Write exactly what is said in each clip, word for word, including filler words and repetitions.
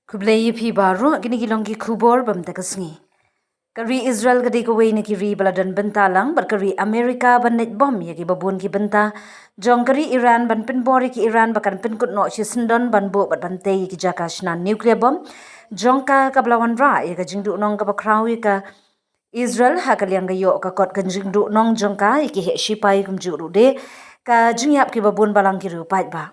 Khublei ïa phi baroh, kine ki long ki khubor bam ta ka sngi. Ka ri Israel ka dei kawei na ki ri ba la don bynta lang bad ka ri Amerika ban leit bom ïa ki babun ki bynta jong ka ri Iran ban pynbor ïa ki Iran ba kan pynkut noh shisyndon ban buh bad ban tei ïa ki jaka shna nuclear bomb jong ka, kaba la wanrah ïa ka jingduhnong kaba khraw ïa ka Israel ha ka liang ka ïoh ka kot ka jingduhnong jong ka ïa ki heh shipai kumjuh ruh de ka jingïap ki babun balang ki riewpaidbah.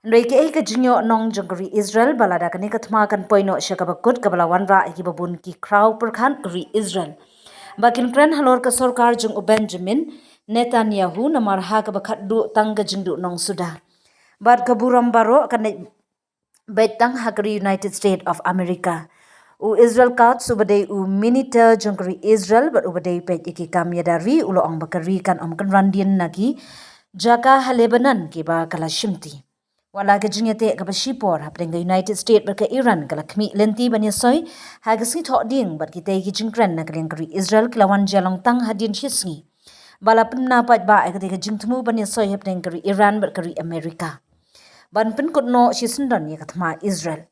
Hynrei kaei ka jingïoh nong jong ka ri Israel ba lada kane ka thma kan poi noh sha kaba kut, kaba la wanrah ïa ki babun ki khraw pyrkhat ka ri Israel ba kin kren halor ka sorkar jong u Benjamin Netanyahu namar ha kaba khatduh tang ka jingduhnong suda. Bad ka burom baroh kan leit beit tang ha ka ri United States of America. U Israel Katz uba dei u Minister jong ka ri Israel bad uba dei peit ïa ki kam ïada ri u la ong ba ka ri kan ym kynran dien na ki jaka ha Lebanon kiba ka la shimti. Wat la ka jingïateh kaba shipor hapdeng ka United States bad ka Iran ka la khmih lynti ban ïasoi ha ka sngi Thohdieng, bad kitei ki jingkren na ka liang ka ri Israel ki la wan jia long tang hadien shi sngi ba la pynbna paidbah ïa katei ka jingthmu ban ïasoi hapdeng ka ri Iran bad ka ri Amerika ban pynkut noh shisyndon ïa ka thma Israel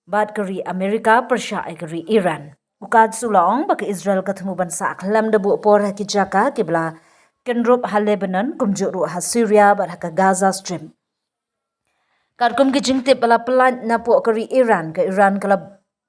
bad ka ri Amerika pyrshah ïa ka ri Iran. U Katz u la ong ba ka Israel ka thmu ban sah khlem da buh por ha ki jaka kiba la kynrup ha Lebanon kumjuh ruh ha Syria bad ha ka Gaza Strip. Katkum ki jingtip ba la pyllait napoh ka ri Iran, ka Iran ka la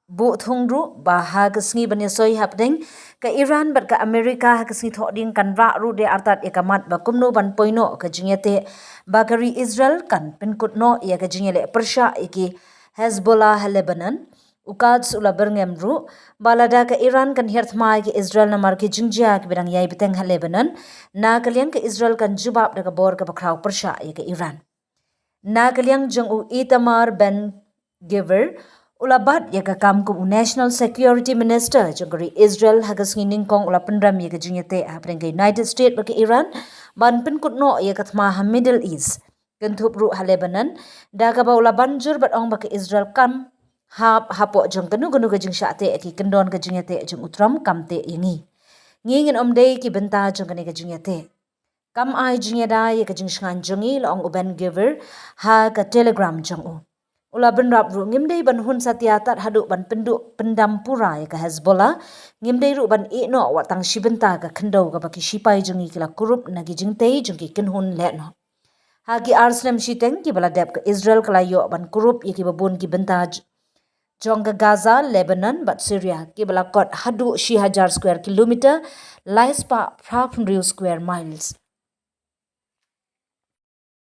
buh thung ruh ba ha ka sngi ban ïasoi hapdeng ka Iran bad ka Amerika ha ka sngi Thohdieng kan rah ruh de artat ïa ka mat ba kumno ban poi noh ka jingïateh ba ka ri Israel kan pynkut noh ïa ka jingïaleh pyrshah ïa ki Hezbollah ha Lebanon. U Katz u la byrngem ruh ba lada ka Iran kan hiar thma ïa ka Israel namar ki jingjia kiba dang ïai bteng ha Lebanon, na ka liang ka Israel kan jubab da ka bor kaba khraw pyrshah ïa ka Iran. Na ka liang jong u Itamar Ben Gvir u la bat ïa ka kam kum u National Security Minister jong ka ri Israel ha ka sngi nyngkong u la pynrem ïa ka jingïateh hapdeng ka United States bad ka Iran ban pynkut noh ïa ka thma ha Middle East, kynthup ruh ha Lebanon, da kaba u la ban jur bad ong ba ka Israel kam hap hapoh jong kano kano ka jingshah teh ki kyndon ka jingïateh jong u Trump kam teh ïa ngi. Ngi ngin ym dei ki bynta jong kane ka jingïateh. Kam ai jingïada ïa ka jingshngaiñ jong ngi, la ong u Ben Gvir ha ka Telegram jong u. U la bynrap ruh, ngim dei ban hun satia tad haduh ban pynduh pyndam pura ïa ka Hezbollah. Ngim dei ruh ban ïeh noh wat tang shi bynta ka khyndew kaba ki shipai jong ngi ki la kurup na ki jingtei jong ki kynhun lehnoh. Ha ki ar snem shiteng kiba la dep ka Israel ka la ïoh ban kurup ïa kiba bun ki bynta j-, jong ka Gaza, Lebanon bad Syria kiba la kot haduh shi hajar square kilometer, lai spah phra phew hynriew square miles.